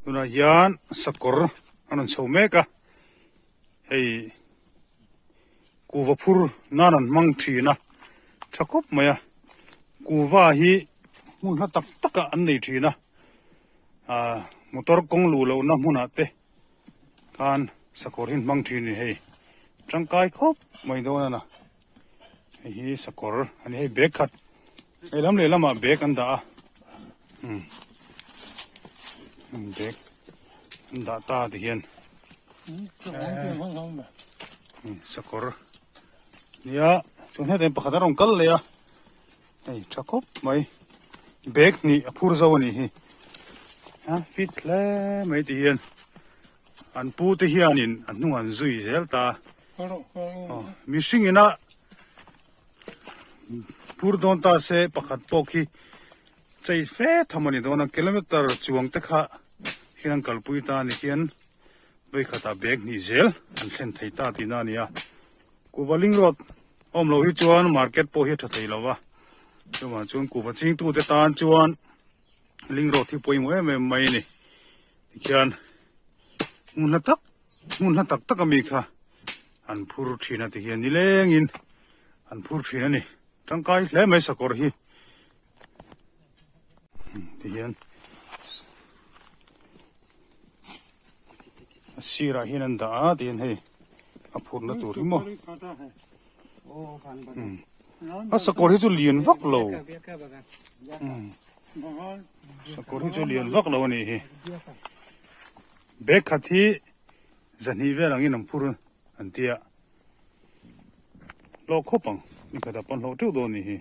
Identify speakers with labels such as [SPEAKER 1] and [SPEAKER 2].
[SPEAKER 1] Tunah hian sakawr a rawn chho mek a, hei kuhva phur nan an hmang thin a, tha khawp mai a, kuhva hi hmun hla tak tak ah an nei thin a, ah motor kawng luh lohna hmunah te khan sakawr hi an hmang thin a ni hei, tangkai khawp mai dawn a na, hei hi sakawr a ni hei bag khat. Hei lam leh lamah bag an dah a umm bag an dah ta ti hian sakawr nia chuan heta hian pakhat a rawn kal leh a hei tha khawp mai bag hnih a phur zo a nih hi a fit hle mai ti hian an pu te hianin a hnung an zui zel ta a mihring ina. Phur dawn ta se pakhat pawh khi chei fe tham a ni dawn a, kilometer chuang te kha hian an kalpui ta a ni hian vawikhatah bag hnih zel an thlen thei ta tihna a ni a. Kuhva ling road awm loh hi chuan market pawh hi a tha thei lo va, chuvang chuan kuhva chingtute tan chuan ling road hi pawimawh em em mai a ni. Tikhian hmun hla tak hmun hla tak tak ami kha an phur thin a tikhian nilengin an phur thin a ni tangkai hle mai sakawr hi tihian a sirah hian an dah a tihian hei a phurna tur hi maw a sakawr hi chu lian vak lo sakawr hi chu lian vak lo a nih hi bag khat hi zahnih vel angin an phur an tia. Hlawh khawp ang, ni khatah pawn hlawh teuh dawn ni hi.